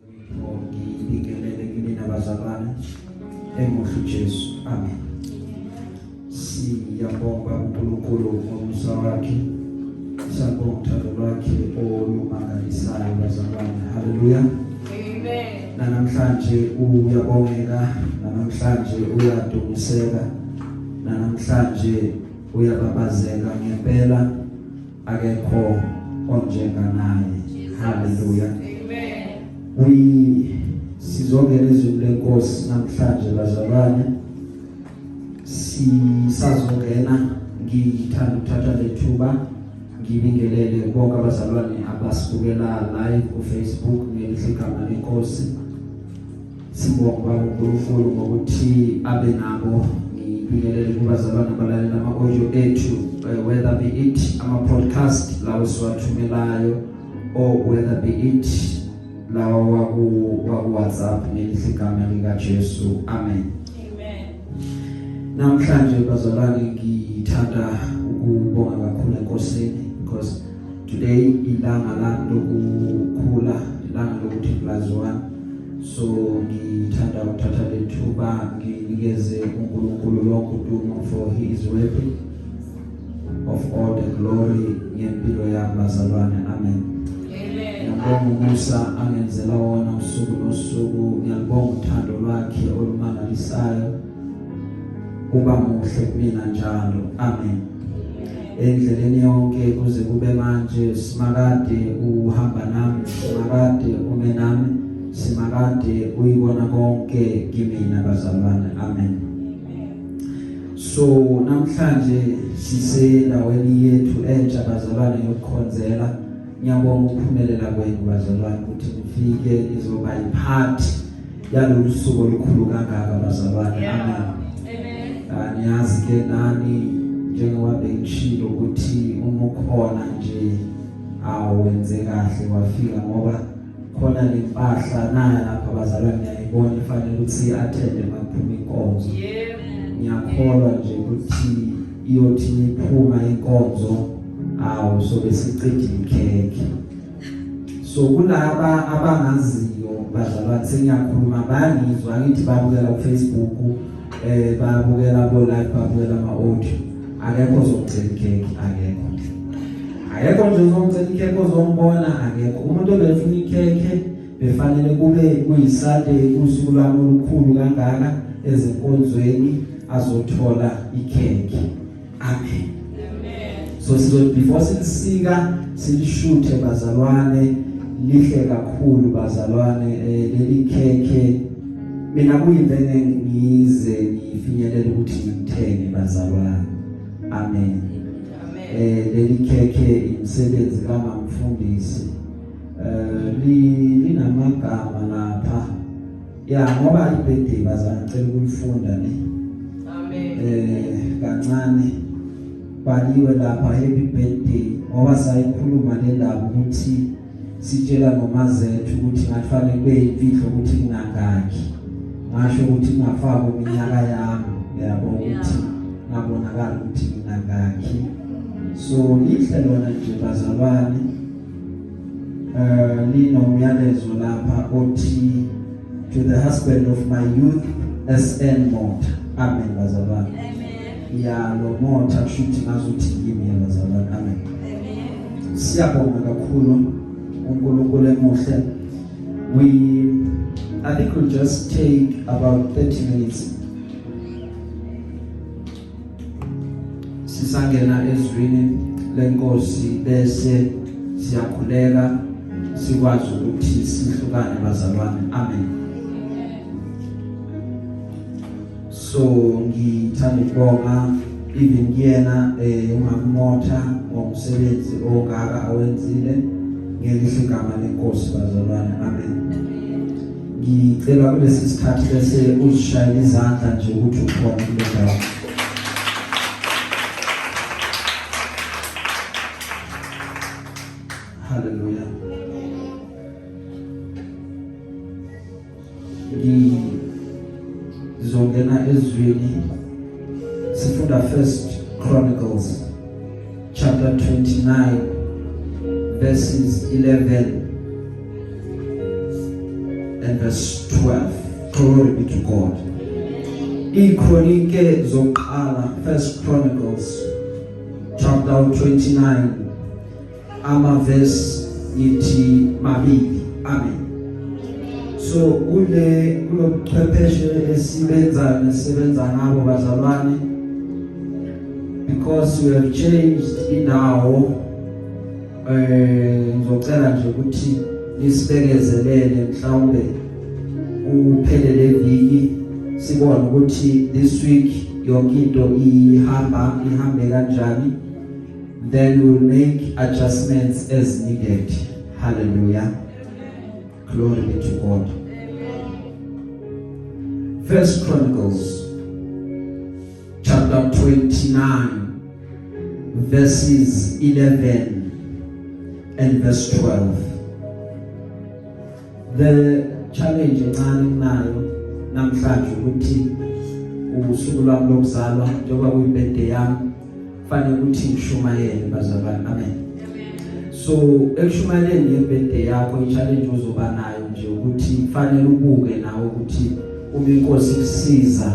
Ngibingelele kinina bazalwane emuhle uJesu. Amen. Siyabonga uNkulunkulu ngomusa wakhe. Siyabonga uthando lwakhe olumangalisayo bazalwane. Haleluya. Amen. Namhlanje uyabongeka, namhlanje uyadumiseka, namhlanje uyababazeka ngempela akekho onjenganaye. Haleluya. Amen. We sizongena ezwini lenkosi namhlanje bazalwane. Sisazongena ngithanda ukuthatha lethuba ngibingelele bonke abazalwane abasibukela live ku Facebook ngelihle igama lenkosi. Sibonga Baba uNkulunkulu ngokuthi abe nabo. Ngibingelele kubazalwane abalalela ama-audio ethu, whether be it ama-podcast lawo siwathumelayo or whether be it lawa waku WhatsApp ngelihle igama lika Jesu. Amen. Amen. Namhlanje bazalwane ngithanda ukubonga kakhulu eNkosini because today ilanga lami lokukhula, ilanga lokuthi +1. So ngithanda ukuthatha lethuba nginikeze uNkulunkulu lonke udumo, for he is worthy of all the glory ngempilo yami bazalwane. Amen. Amen. Ngiyabonga umusa angenzela wona usuku nosuku. Ngiyalibonga uthando lwakhe olumangalisayo, uba muhle kumina njalo. Amen. Endleleni yonke kuze kube manje simakade uhamba nami, simakade ume nami, simakade uyibona konke kimina bazalwane. Amen. So namhlanje sisendaweni yethu entsha bazalwane yokukhonzela. Ngiyabonga ukuphumelela kwenu bazalwane ukuthi nifike nizoba yipart yalolu suku olukhulu kangaka bazalwane. Amen. Amen. Niyazi ke nani njengoba bengishilo ukuthi uma ukhona nje awenze kahle wafika, ngoba khona lempahla nayo lapha bazalwane niyayibona ifanele ukuthi attend makuphuma inkonzo. Yebo. Ngiyakholwa nje ukuthi iyothi iphuma inkonzo awu sobe sicede ikhekhe. So kulaba abangaziyo bazalwane sengiyakhuluma bayangizwa, ngithi babukela ku Facebook, babukela bo live, babukela ama audio. Akekho ozongicela ikhekhe, akekho. Akekho nje ozongicela ikhekhe ozombona, akekho. Umuntu obefuna ikhekhe befanele kube kuyiSunday, usuku lwami olukhulu kangaka ezinkonzweni, azothola ikhekhe. Amen. Amen. So sizothi before silisika silishuthe bazalwane, lihle kakhulu bazalwane. Leli khekhe mina kuyinto engize ngifinyelele ukuthi ngithenge bazalwane. Amen. Amen. Leli khekhe imisebenzi kaMamfundisi. Linamagama lapha. Ya ngoba ibirthday bazalwane ngicela ukuyifunda ne. Amen. Kancane baliwe lapha happy birthday, ngoba sayikhuluma le ndaba ukuthi sitshela nomazethu ukuthi ngafanele kube imfihlo ukuthi nginangaki. Ngasho ukuthi ngingafaki iminyaka yami, yabo, ukuthi ngabonakala ukuthi nginangaki. So lihle lona nje bazalwane. Linomyalezo lapha othi to the husband of my youth SN Motha. Amen bazalwane. Amen. Ya lo Motha kusho ukuthi ngazuthi yimi bazalwane. Amen. Amen. Siyabonga kakhulu uNkulunkulu emuhle. I think we'll just take about 30 minutes. Sisangena ezwini lenkosi bese siyakhuleka sikwazi ukuthi sihlukane bazalwane. Amen. So ngithanda ukubonga even kuyena uMamotha ngomsebenzi ongaka awenzile ngelihle igama lenkosi bazalwane. Amen. Ngicela kulesi sikhathi bese uzishayela izandla nje ukuthi ukhona kule ndawo. Hallelujah. Ngizongena ezwini, sifunda First Chronicles chapter 29 verses 11. and verse 12. Glory be to God. IKronike zokuqala, First Chronicles chapter 29, ama verse ngithi mabili. Amen. So kulobuchwepheshe esibenza nesebenza ngabo, bazalwane, because we have changed indawo, ngizocela nje ukuthi nisibekezelele, mhlawumbe kuphele le viki, sibone ukuthi this week yonke into ihamba ihambe kanjani, then we'll make adjustments as needed. Hallelujah, glory be to God. First Chronicles chapter 29, verses 11 and verse 12. The challenge encane nginayo namhlanje ukuthi usuku lwami lokuzalwa, njengoba kuyibirthday yami, fanele ukuthi ngishumayele, bazalwane. Amen. So ekushumayeleni ngebirthday yakho, i-challenge ozoba nayo nje ukuthi kufanele ubuke nawe ukuthi uma inkosi ikusiza,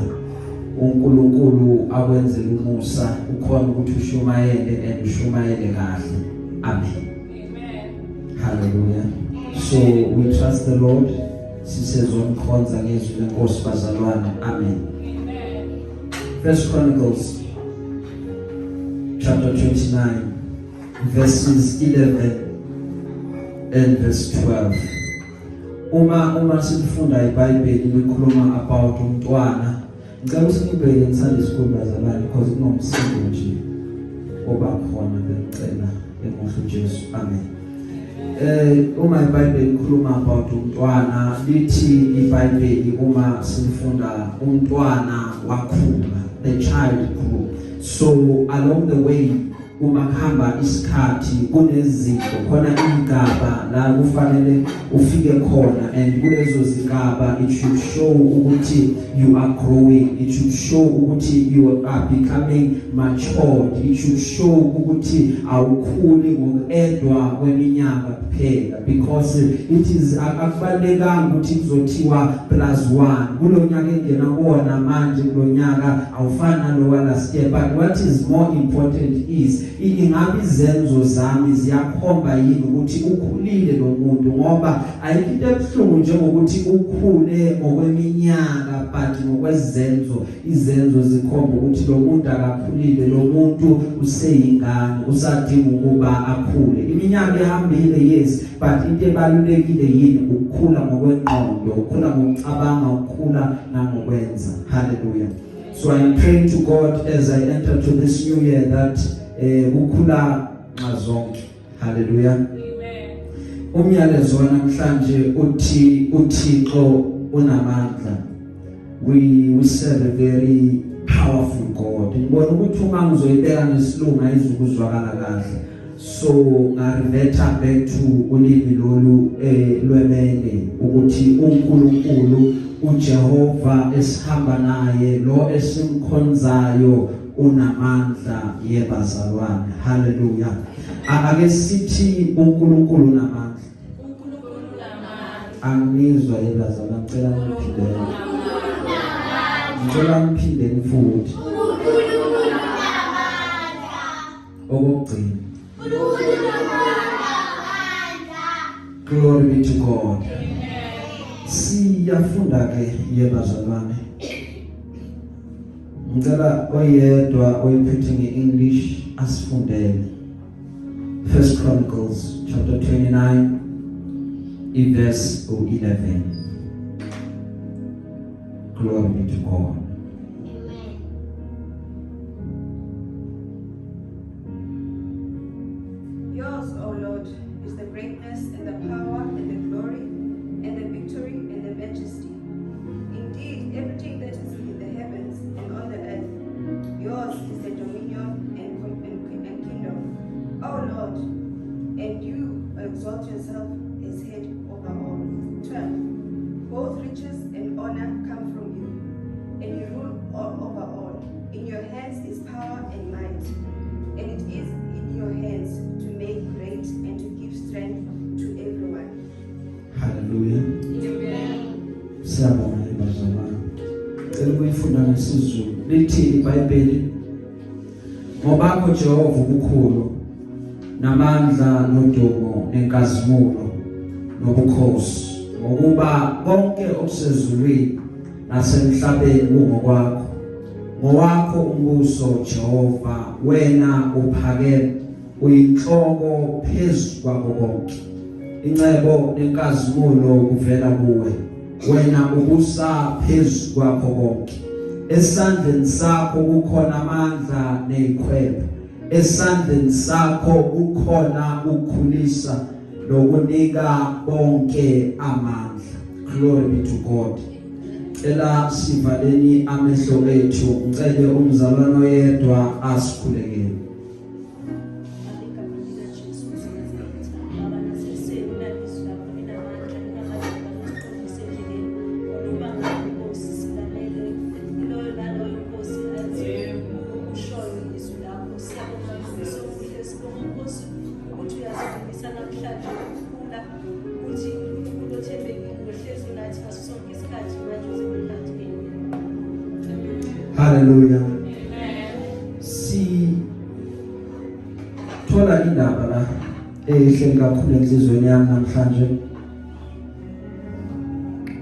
uNkulunkulu akwenzele umusa, ukhona ukuthi ushumayele and ushumayele kahle. Amen. Amen. Hallelujah. So we trust the Lord, sisezomkhonza ngezwi lenkosi, bazalwane. Amen. Amen. First Chronicles chapter 29, verses 11 and verse 12. Uma sifunda iBhayibheli, likhuluma about umntwana. Ngicela ukuthi nibheke ngisande school, bazalwane, because kunomsindo nje oba khona. Bengicela emuhle uJesu. Amen. Uma iBhayibheli likhuluma about umntwana, lithi iBhayibheli uma sifunda, umntwana wakhula, the child grew. So along the way, uma kuhamba isikhathi, kunezinto khona, igaba la kufanele ufike khona, and kulezo zigaba it should show ukuthi you are growing, it should show ukuthi you are becoming matured, it should show ukuthi awukhuli ngokuedwa kweminyaka kuphela, because it is akubalekanga ukuthi kuzothiwa plus 1 kulonyaka engena kuwona manje. Kulonyaka awufani nalowa last year, but what is more important is ingabe izenzo zami ziyakhomba yini ukuthi ukhulile lo muntu, ngoba ayikho into ebuhlungu njengokuthi ukhule ngokweminyaka but ngokwezenzo izenzo zikhomba ukuthi lo muntu akakhulile, lo muntu useyingane, usadinga ukuba akhule. Iminyaka ehambile, yes, but into ebalulekile yini? Ukukhula ngokwengqondo, ukukhula ngokucabanga, ukukhula nangokwenza. Hallelujah. So I'm praying to God as I enter to this new year that kukhula nxazonke. Hallelujah. Amen. Umyalezo namhlanje uthi uThixo unamandla. We serve a very powerful God. Ngibona ukuthi uma ngizoyibeka ngesilungu ayizukuzwakala kahle, so nga-reverta back to ulimi lolu lwebele, ukuthi uNkulunkulu uJehova esihamba naye, lo esimkhonzayo, unamandla, yebazalwane. Hallelujah. Ake sithi uNkulunkulu unamandla. uNkulunkulu unamandla. Angizwa, yebazalwane. Ngicela niphindele, ngicela niphinde futhi okugcina. Glory be to God. Siyafunda ke, yebazalwane. Ngicela oyedwa oyiphethe ngeEnglish asifundele First Chronicles chapter 29, verse 11. Glory be to God. Amen. Yours, O Lord, is the greatness and the power and the glory and the victory and the majesty. Indeed, everything that is in the heavens and on the earth, yours is the dominion and kingdom, O Lord, and you exalt yourself as head over all. 12. Both riches and honor come from you, and you rule all over all. In your hands is power and might, and it is in your hands to make great and to give strength to everyone. Hallelujah. Amen. Siyabonga bazalwane. Cela ukuyifunda ngesiZulu. Lithi iBhayibheli ngobakho Jehova ubukhulu namandla nodumo nenkazimulo nobukhosi ngokuba konke okusezulwini nasemhlabeni kungokwakho ngowakho umbuso Jehova wena uphakeme uyinhloko phezu kwako konke incebo nenkazimulo kuvela kuwe wena ubusa phezu kwakho konke esandleni sakho kukhona amandla nezikhwepha esandleni sakho kukhona ukukhulisa nokunika bonke amandla. Glory be to God. Cela sivaleni amehlo ethu, ngicele umzalwane oyedwa asikhulekele. Ukuthi uyasifundisa namhlanje ukukhula ukuthi uNkulunkulu othembekile uhlezi unathi ngaso sonke isikhathi manje uze phakathi. Hallelujah. Si thola indaba la ehleli kakhulu enhlizweni yami namhlanje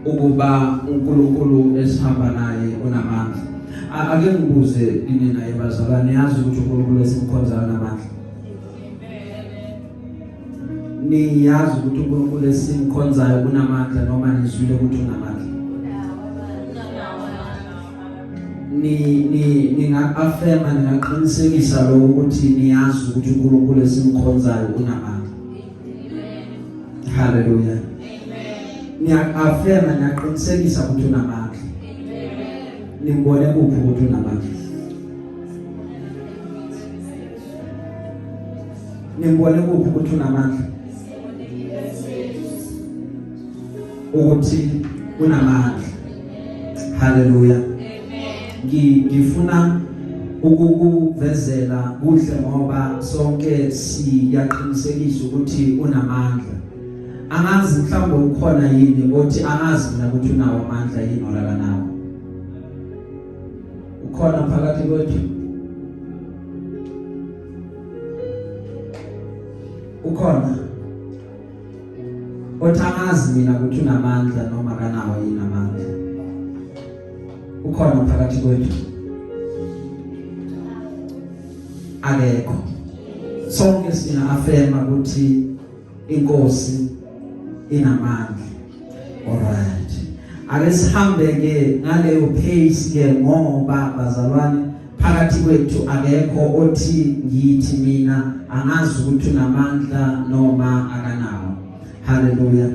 ukuba uNkulunkulu esihamba naye unamandla. Ake ngibuze kini naye bazalwane, yazi ukuthi uNkulunkulu esimkhonzayo unamandla. Niyazi ukuthi uNkulunkulu esimkhonzayo unamandla noma nizwile ukuthi unamandla? Ni ni ninga-affirma ningaqinisekisa lokho ukuthi niyazi ukuthi uNkulunkulu esimkhonzayo unamandla. Hallelujah. Amen. Niya-affirma niyaqinisekisa ukuthi unamandla. Amen. Nimbone kuphi ukuthi unamandla? Nimbone kuphi ukuthi unamandla? Ukuthi unamandla. Hallelujah. Amen. Ngifuna ukukuvezela kuhle ngoba sonke siyaqinisekisa ukuthi unamandla. Angazi mhlawumbe ukhona yini othi angazi mina ukuthi unawo amandla yini olala nawo. Ukhona phakathi kwethu? Ukhona? Othi angazi mina ukuthi unamandla noma kanawo yini amandla. Ukhona phakathi kwethu? Akekho. Sonke singa affirma ukuthi inkosi inamandla. Alright. Ake sihambe ke ngaleyo pace ke ngoba bazalwane phakathi kwethu akekho othi ngithi mina angazi ukuthi unamandla noma akanawo. Hallelujah.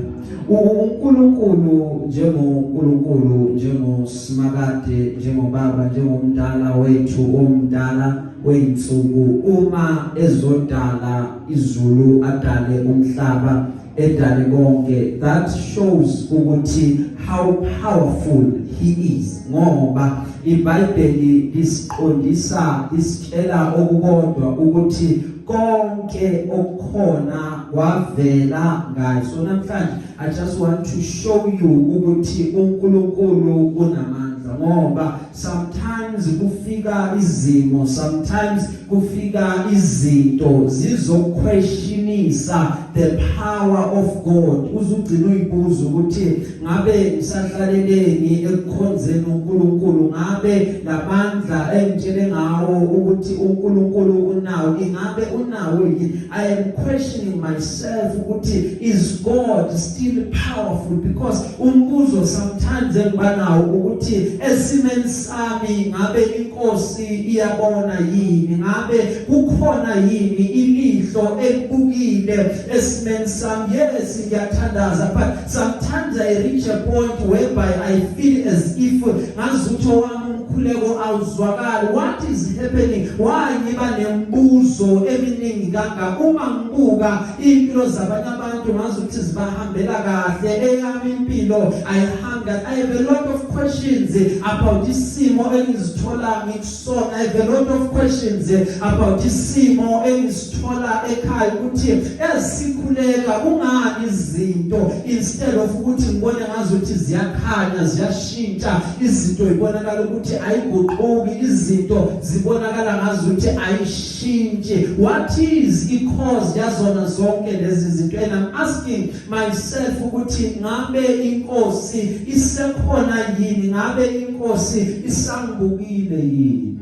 uNkulunkulu njengoNkulunkulu njengoSimakade njengobaba njengomdala wethu omdala weyinsuku uma ezodala izulu adale umhlaba edale konke, that shows ukuthi how powerful he is, ngoba iBhayibheli lisiqondisa isitshela okukodwa ukuthi konke okukhona kwavela ngaye. So namhlanje I just want to show you ukuthi uNkulunkulu unamandla, ngoba sometimes kufika izimo, sometimes kufika izinto zizoquestionisa the power of God. Uzugcina uyibuza ukuthi ngabe ngisahlaleleni ekukhonzeni uNkulunkulu, ngabe lamandla engitshele ngawo ukuthi uNkulunkulu unawo, ingabe unawo yini? I am questioning myself ukuthi is God still powerful, because umbuzo sometimes engibanawo ukuthi esimeni sami ngabe inkosi iyabona yini, ngabe kukhona yini ilihlo elibukile esimeni sami? Yes, ngiyathandaza, but sometimes I reach a point whereby I feel as if ngazuthi owami umkhuleko awuzwakali. What is happening? Why ngiba nembuzo eminingi kangaka uma ngibuka impilo zabanye abantu? abantu ngazi ukuthi zibahambela kahle, eyami impilo ayihambi kahle. I have a lot of questions about isimo engizithola ngikusona. I have a lot of questions about isimo engisithola ekhaya, ukuthi esikhuleka kungani izinto, instead of ukuthi ngibone ngazi ukuthi ziyakhanya, ziyashintsha izinto, ibonakala ukuthi ayiguquki izinto, zibonakala ngazi ukuthi ayishintshi. What is i-cause yazona zonke lezi zinto? And I'm asking myself ukuthi ngabe inkosi isekhona yini? Ngabe inkosi isangibukile yini?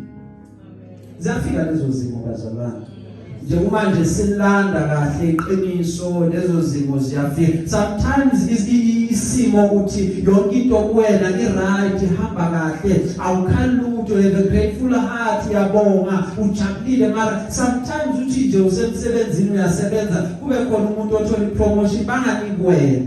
Ziyafika lezo zimo, bazalwane. Njengoba nje silanda kahle iqiniso, lezo zimo ziyafika. Sometimes isimo ukuthi yonke into kuwena i-right, ihamba kahle, awukhali lutho, you have a grateful heart, uyabonga, ujabulile, mara sometimes uthi nje usemsebenzini, uyasebenza, kube khona umuntu othola ipromotion, banganiki wena,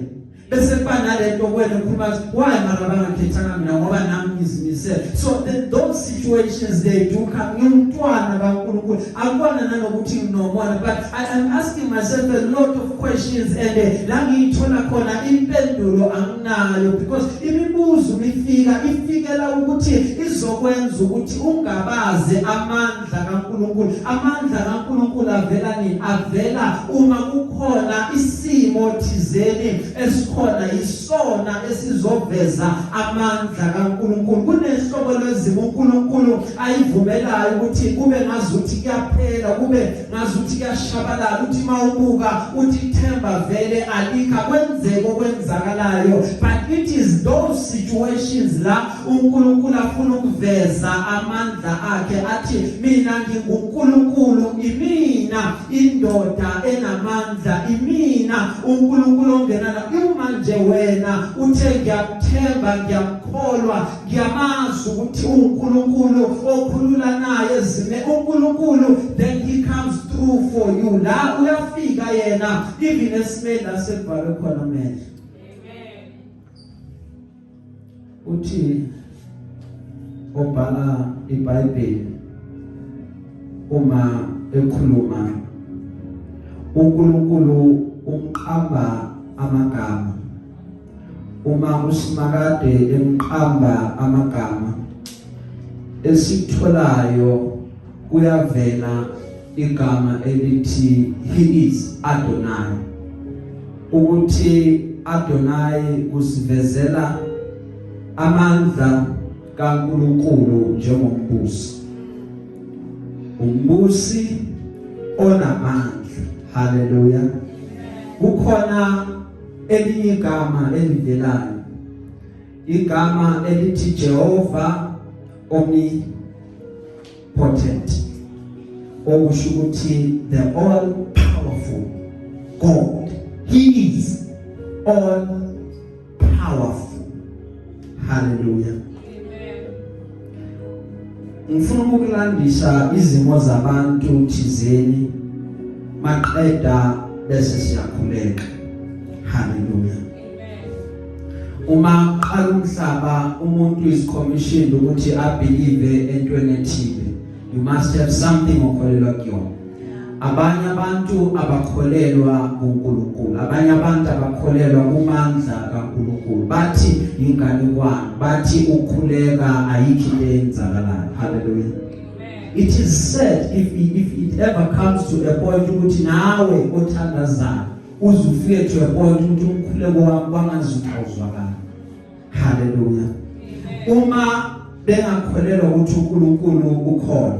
bese kuba nalento kuwena ukhuluma ukuthi why mara bangakhethanga mina, ngoba nami ngizimisele. So those situations, they do come. Ngumntwana kaNkulunkulu, akubona nanokuthi nginomona, but I am asking myself a lot of questions and la ngiyithola khona impendulo anginayo, because imibuzo mifika, ifikela ukuthi izokwenza ukuthi ungabaze amandla kaNkulunkulu. Amandla kaNkulunkulu avela nini? Avela uma kukhona isimo thizeni esikhona, isona esizoveza amandla kaNkulunkulu. Kunehlobo lwezimo uNkulunkulu ayivumelayo ukuthi kube ngazuthi kuyaphela, kube ngazuthi kuyashabalala, uthi mawubuka uthi ithemba vele alikho, kwenzeka okwenzakalayo, but it is those situations la uNkulunkulu afuna ukuveza amandla akhe, athi mina nginguNkulunkulu, imina indoda enamandla, imina uNkulunkulu ongena la. Uma nje wena uthe ngiyakuthemba, ngiyamkholwa, ngiyamazi ukuthi uNkulunkulu okhulula naye ezime uNkulunkulu, then he comes through for you. La uyafika yena even esimeni la sekubhalwe khona amehlo. Amen. Uthi obhala iBhayibheli uma ekhuluma, uNkulunkulu umqamba amagama. Uma uSimakade emqamba amagama, esitholayo kuyavela igama elithi he is Adonai. Ukuthi Adonai kusivezela amandla kaNkulunkulu njengombusi, umbusi onamandla. Haleluya! Kukhona elinye igama elivelayo, igama elithi Jehova omnipotent, okusho ukuthi the all powerful God. He is all powerful. Hallelujah. Amen. Ngifuna ukukulandisa izimo zabantu thizeni, maqeda bese siyakhuleka. Hallelujah. Amen. Uma qala umhlaba, umuntu is commissioned ukuthi abelieve entweni ethile. You must have something okholelwa kuyona. Abanye abantu abakholelwa kuNkulunkulu, abanye abantu abakholelwa kumandla kaNkulunkulu, bathi inganekwane, bathi ukukhuleka ayikho into eyenzakalayo. Hallelujah. Amen. It is said if it ever comes to a point ukuthi nawe othandazayo uze ufike to a point ukuthi umkhuleko wakho kwangazuthi awuzwakala. Hallelujah. Amen. Uma bengakholelwa ukuthi uNkulunkulu ukhona,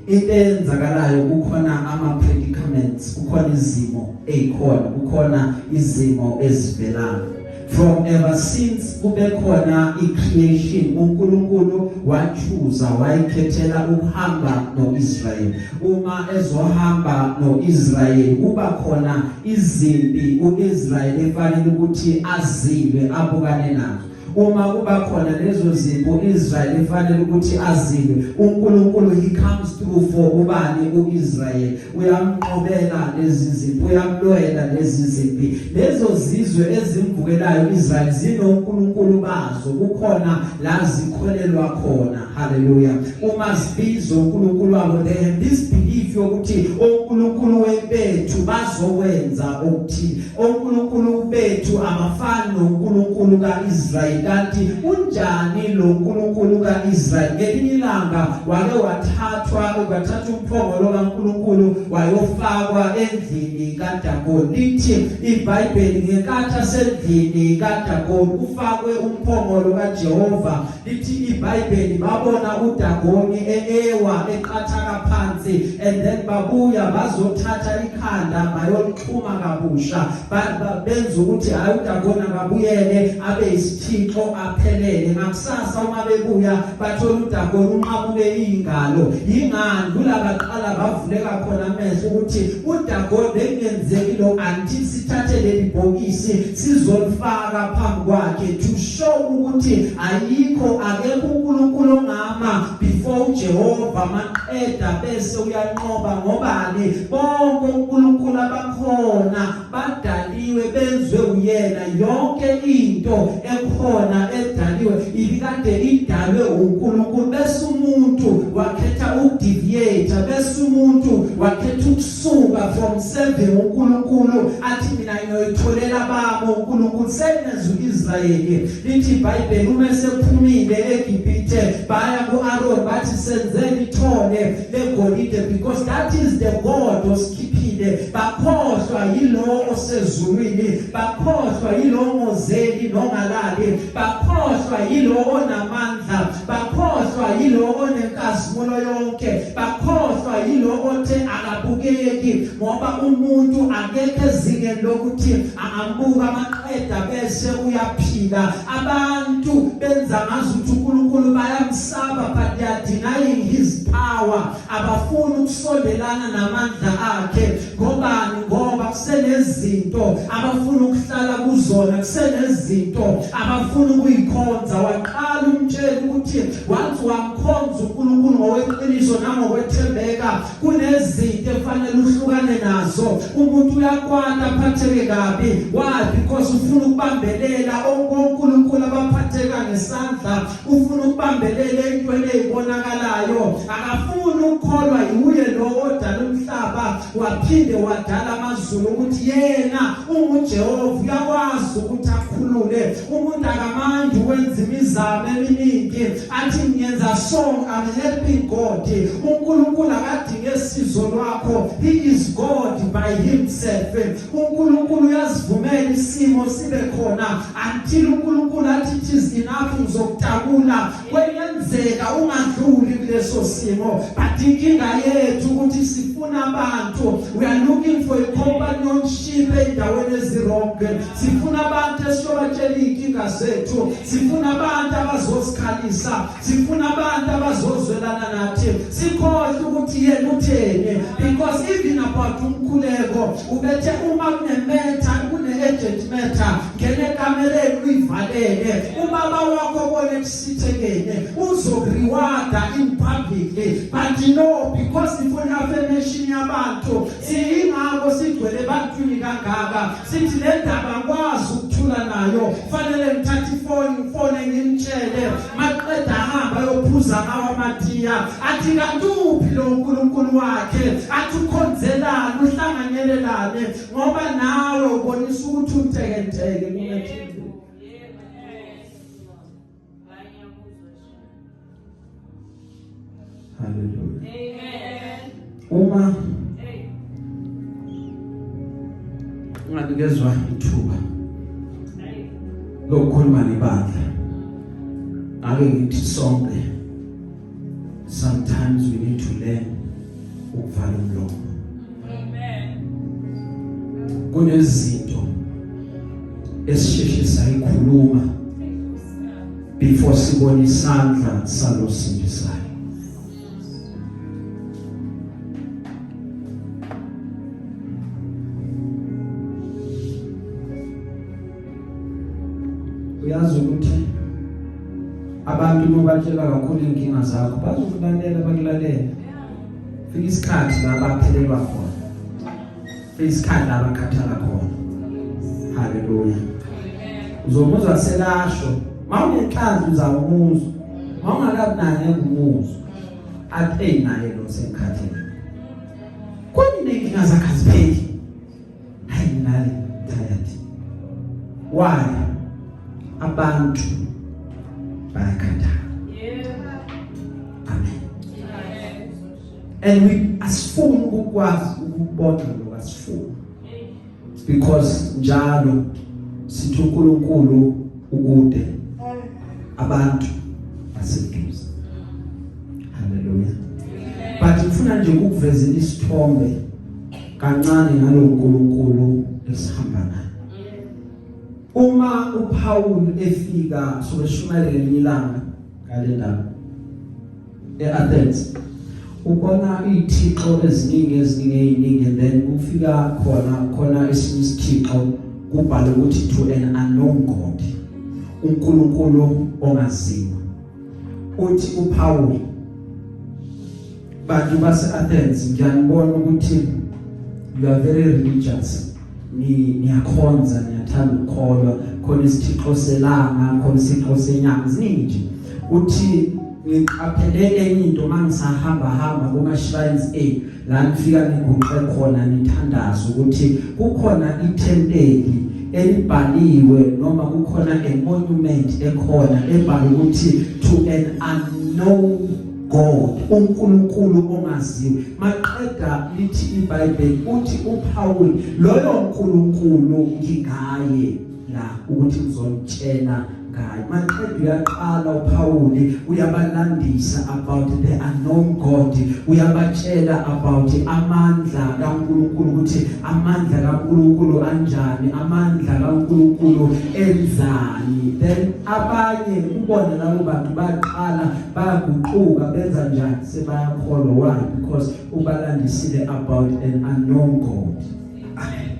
into eyenzakalayo, kukhona ama predicaments, kukhona izimo ezikhona, kukhona izimo ezivelayo. From ever since kube khona i-creation, uNkulunkulu wachuza, wayikhethela ukuhamba noIsrael. Uma ezohamba noIsrael, kuba khona izimpi uIsrael efanele ukuthi azilwe, abukane nazo. Uma kuba khona lezo zimpi uIsrael efanele ukuthi azilwe, uNkulunkulu, he comes through for ubani? uIsrael. Uyamnqobela lezi zimpi, uyamlwela lezi zimpi. Lezo zizwe ezimvukelayo uIsrael zinoNkulunkulu bazo, kukhona la zikholelwa khona. Haleluya! Uma zibiza uNkulunkulu wabo, they have this belief. belief yokuthi oNkulunkulu webethu bazokwenza okuthile. oNkulunkulu bethu abafani noNkulunkulu kaIsrael. Kanti unjani lo nkulunkulu kaIsrael? Ngelinye ilanga wake wathathwa, ukathatha umphongolo kaNkulunkulu wayofakwa endlini kaDagoni. Lithi iBhayibheli ngenkathi asendlini kaDagoni kufakwe umphongolo kaJehova, lithi iBhayibheli babona uDagoni ewa eqathaka phansi, and then babuya bazothatha ikhanda bayolixhuma kabusha, benza ukuthi hayi, uDagoni akabuyele abe isithixo aphelele. Ngakusasa uma bebuya bathola uDagoni unqamuke izingalo. Yingani kulabaqala bavuleka khona amehlo ukuthi uDagoni bekungenzeki lo until sithathe leli bhokisi sizolifaka phambi kwakhe to show ukuthi ayikho, akekho uNkulunkulu ongama before uJehova, maqeda bese uyanqoba. Ngobani? Bonke uNkulunkulu abakhona badaliwe, benzwe uyena. Yonke into ekhona edaliwe ibikade idalwe uNkulunkulu, bese umuntu wakhetha ukudeviate, bese umuntu wakhetha ukusuka from serving uNkulunkulu, athi mina ngiyoyitholela babo uNkulunkulu. Senezwe uIsrayeli, lithi iBhayibheli uma sephumile eGibhithe baya kuAaron bathi senzeni ithole legolide, because that is the God osikhiphile. Bakhohlwa yilo osezulwini, bakhohlwa yilo ngozeli nongalali, bakhohlwa yilo onamandla, bakhohlwa yilo onenkazimulo yonke, bakhohlwa yilo othe akabukeki, ngoba umuntu akekho ezingeni lokuthi angambuka amaqeda bese uyaphila. Abantu benza ngazuthi uNkulunkulu bayamsaba, but they are denying his power. Abafuni ukusondelana namandla akhe. Ngobani? Ngoba kusenezinto abafuna ukuhlala kuzona, kusenezinto abafuna ukuyikhonza. Waqala umtshela ukuthi once wamkhonza uNkulunkulu ngokweqiniso nangokwethembeka, kunezinto efanele uhlukane nazo. Umuntu uyakwata, aphatheke kabi. Why? Because ufuna ukubambelela onkulunkulu abaphatheka ngesandla, ufuna ukubambelela entweni ezibonakalayo, akafuni ukukholwa yiwuye lo odala umhlaba waphinde wadala amazulu, ukuthi yena unguJehova, uyakwazi ukuthi akhulule umuntu. Akamandi wenza imizamo eminingi, athi ngiyenza so, I'm helping God. uNkulunkulu akadinge sizo lwakho, he is God by himself. uNkulunkulu uyazivumela isimo sibe khona until uNkulunkulu athi it is enough, ngizokutakula. Kweyenzeka ungadluli kuleso simo, but inkinga yethu ukuthi sifuna abantu, we are looking for a companionship endaweni eziwrong. Sifuna abantu esiyobatshela inkinga zethu, sifuna abantu abazosikhalisa, sifuna abantu abazozwelana nathi, sikhohle ukuthi yena utheni. Because even about umkhuleko ubethe uma kune-matter, kune-urgent matter, ngene ekamereni uyivalele, ubaba wakho obone ekusithekeni uzokurewarda in publicly. But no, because sifuna affirmation yabantu, siyingakho sigcwele ebantwini kangaka, sithi le ndaba ngikwazi ukuthula nayo, fanele ngithathe ifoni ngifone ngimtshele, maqeda ahamba ayophuza ngawo amatiya, athi kanti uphi lo nkulunkulu wakhe, athi ukhonzelani, uhlanganyelelane, ngoba nawe ubonisa ukuthi untekenteke kumethembe. Hallelujah. Amen. Uma unganikezwa ithuba lokukhuluma nebandla, ake ngithi sonke sometimes we need to learn ukuvala umlomo. Amen. Kunezinto esisheshe sayikhuluma before sibone isandla salosindisayo. Uyazi ukuthi abantu uma batshela kakhulu inkinga zakho bazokulalela, bakulalela, fika isikhathi la baphelelwa khona, fika isikhathi la bakhathala khona. Haleluya. Uzomuzwa selasho mawunenhlanzi, uzawumuzwa mawungakabi naye, ngeke umuzwa, athi hey, naye lo sengikhathele. Inkinga zakhe azipheli. Hayi mina tired. Why? Abantu bayakhathala. Yeah. Amen. Amen. And we asifuni ukukwazi ukubona lokho, asifuni. Because njalo sithi uNkulunkulu ukude, abantu baseduze. Hallelujah. But ngifuna nje ukukuvezela isithombe kancane ngaloNkulunkulu esihamba naye. Uma uPaul efika, sobeshumayela ngelinye ilanga ngale ndaba eAthens, ubona izithixo eziningi eziningi eziningi, and then kufika khona khona esinye isithixo kubhalwe ukuthi "To an unknown God", uNkulunkulu ongaziwa. Uthi uPaul, "Bantu base Athens, ngiyanibona ukuthi you are very religious, ni niyakhonza, niyathanda ukukholwa, khona isithixo selanga, khona isithixo senyanga, ziningi nje." Uthi, "Ngiqaphele enye into mangisahamba hamba kuma shrines la nifika niguqe khona nithandaza, ukuthi kukhona ithempeli elibhaliwe noma kukhona a monument ekhona ebhalwe ukuthi 'To an unknown God', uNkulunkulu ongaziwe." Maqeda lithi iBhayibheli, uthi uPaul, "Loyo uNkulunkulu ngingaye la ukuthi ngizonitshela ngaye." Maqeda uyaqala uPaul, uyabalandisa about the unknown God, uyabatshela about amandla kaNkulunkulu, ukuthi amandla kaNkulunkulu anjani, amandla kaNkulunkulu enzani. Then abanye ubona labo bantu baqala bayaguquka, benza njani, sebayakholwa. Why? Because ubalandisile about an unknown God. Amen.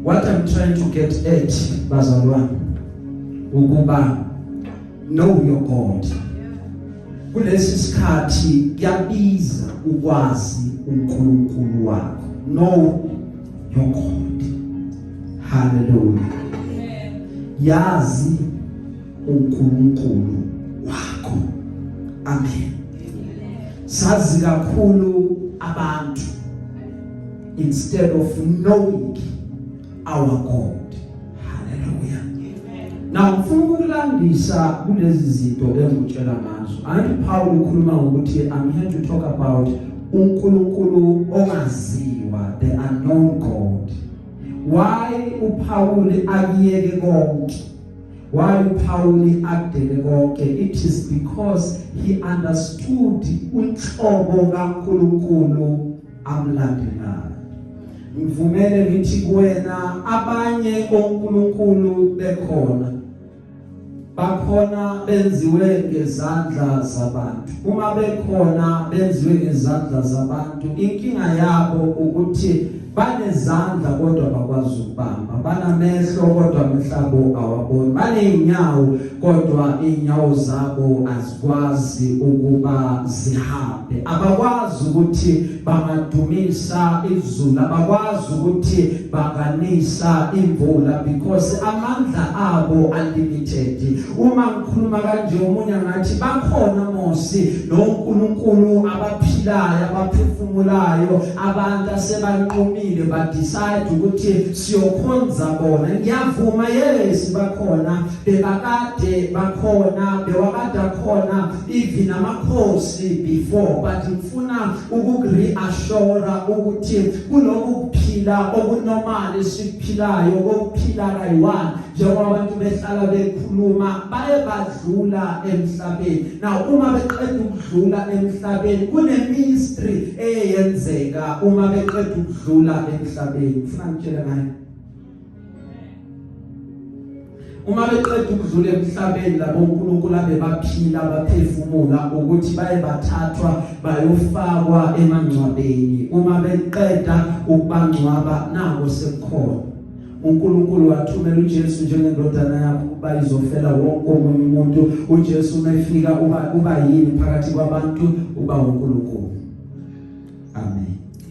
What I'm trying to get at, bazalwane, ukuba know your God. Kulesi sikhathi kuyabiza ukwazi uNkulunkulu wakho. Know your God. Hallelujah. Yazi uNkulunkulu wakho. Amen. Sazi kakhulu abantu instead of knowing our God. Hallelujah. Now ngifuna ukukulandisa kulezi zinto engikutshela ngazo. Angithi Paul ukhuluma ngokuthi I'm here to talk about uNkulunkulu ongaziwa, the unknown God. Why uPaul akuyeke konke? Why uPaul akudele konke? It is because he understood unhlobo kaNkulunkulu amlandelayo. Ngivumele ngithi kuwena, abanye onkulunkulu bekhona, bakhona, benziwe ngezandla zabantu. Uma bekhona benziwe ngezandla zabantu, inkinga yabo ukuthi banezandla kodwa bakwazi ukubamba, banamehlo kodwa amehlo awaboni, baneyinyawo kodwa inyawo zabo azikwazi ukuba zihambe, abakwazi ukuthi bangadumisa izulu, abakwazi ukuthi banganisa imvula, because amandla abo unlimited. Uma ngikhuluma kanje, omunye ngathi bakhona mosi noNkulunkulu abaphilayo, abaphefumulayo, abantu asebanqumile ba decide ukuthi siyokhonza bona. Ngiyavuma, yes, bakhona, bebakade bakhona, bewakade khona even amakhosi before, but ngifuna ukukureassure ukuthi kuloku kuphila okunormal esikuphilayo, kokuphila kayi-one, njengoba abantu behlala bekhuluma, baye badlula emhlabeni. Now uma beqeda ukudlula emhlabeni, kune mystery eyenzeka uma beqeda ukudlula emhlabeni. Ngifuna ngitshele ngayo. Uma beqeda ukudlula emhlabeni labo uNkulunkulu abebaphila, baphefumula, ukuthi baye bathathwa bayofakwa emangcwabeni. Uma beqeda ukubangcwaba, nako sekukhona uNkulunkulu wathumela uJesu njengendodana yakhe ukuba izofela wonke omunye umuntu. uJesu uma efika uba yini phakathi kwabantu? Uba uNkulunkulu. Amen.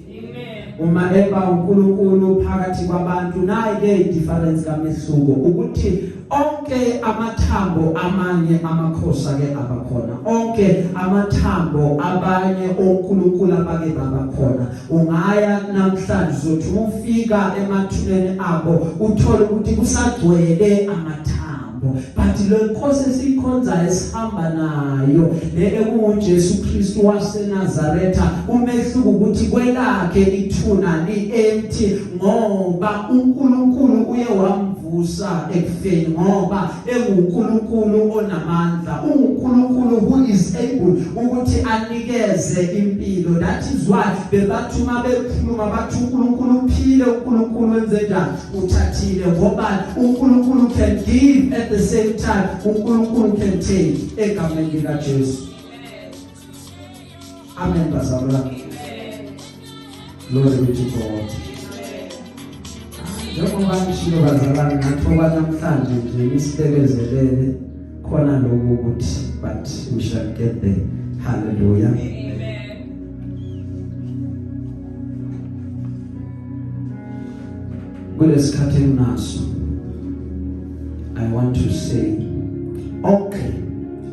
Amen. Uma eba uNkulunkulu phakathi kwabantu, nayi ke idifference kamehluko, ukuthi onke amathambo amanye amakhosi ake abakhona, onke amathambo abanye oNkulunkulu abake babakhona, ungaya namhlanje uzothi ufika emathuneni abo uthole ukuthi kusagcwele amathambo. But le nkosi esiyikhonzayo, esihamba nayo, le ekunguJesu Kristu waseNazaretha, umehluko ukuthi kwelakhe ithuna li empty, ngoba uNkulunkulu uye wamvusa ekufeni, ngoba enguNkulunkulu onamandla, uNkulunkulu who is able ukuthi anikeze impilo. That is why bebathi uma bekhuluma bathi uNkulunkulu uphile, uNkulunkulu wenze njani, uthathile, ngoba uNkulunkulu can give, at the same time uNkulunkulu can take, egameni lika Jesu. Amen, bazalwane. Glory be to God. Njengoba ngishilo bazalwane, ngathoba namhlanje nje nisibekezelele khona lokhu ukuthi, but we shall get there. Hallelujah. Amen. Kulesikhathi enginaso, I want to say, okay,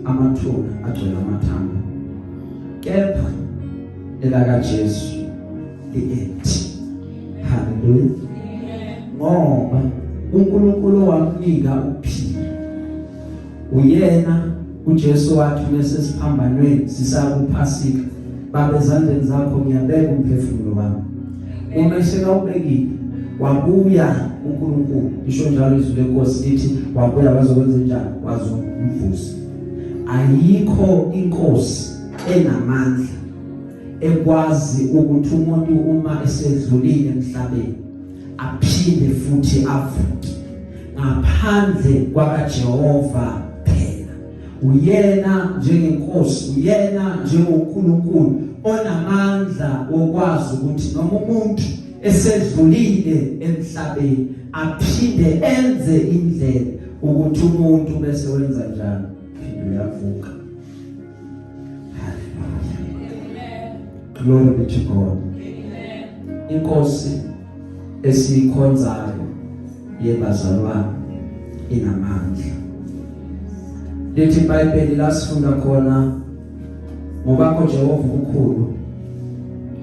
amathuna agcwele amathambo, kepha elaka Jesu li-empty. Hallelujah. Ngoba uNkulunkulu wamnika ukuphila, uyena uJesu wathi mase siphambanweni sisakuphasika, "Baba, ezandleni zakho ngiyabeka umphefumulo wami." Uma esekawubekile, wabuya uNkulunkulu, isho njalo izwi lenkosi lithi wabuya wazokwenza njani? Wazomvusa. Ayikho inkosi enamandla ekwazi ukuthi umuntu uma esedlulile emhlabeni aphinde futhi avuke, ngaphandle kwakaJehova phela. Uyena njengenkosi, uyena njengoNkulunkulu onamandla wokwazi ukuthi noma umuntu esedlulile emhlabeni aphinde enze indlela ukuthi umuntu bese wenza njani, phinde uyavuka. Amen. Glory be to God. Amen. Inkosi esikhonzayo, yebazalwane, inamandla. Lithi iBhayibheli lasifunda khona, "Ngobakho Jehova ubukhulu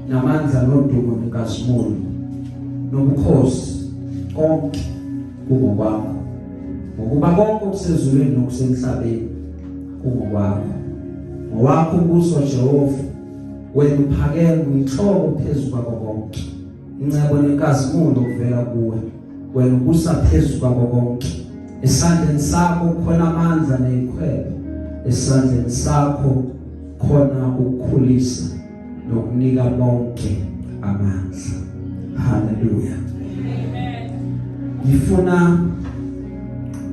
namandla nodumo nenkazimulo nobukhosi, konke kungokwakho, ngokuba konke okusezulwini nokusemhlabeni kungokwakho. Ngowakho umbuso Jehova, wena uphakeme uyinhloko phezu kwako konke. Incebo nenkazimulo kuvela kuwe, wena ubusa phezu kwako konke. Esandleni sakho kukhona amandla nezikhwelo, esandleni sakho khona ukukhulisa nokunika bonke amandla." Haleluya. Amen. Ngifuna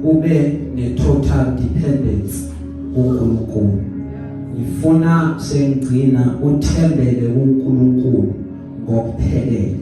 ube ne total dependence kuNkulunkulu. Ngifuna sengigcina uthembele kuNkulunkulu ngokuphelele,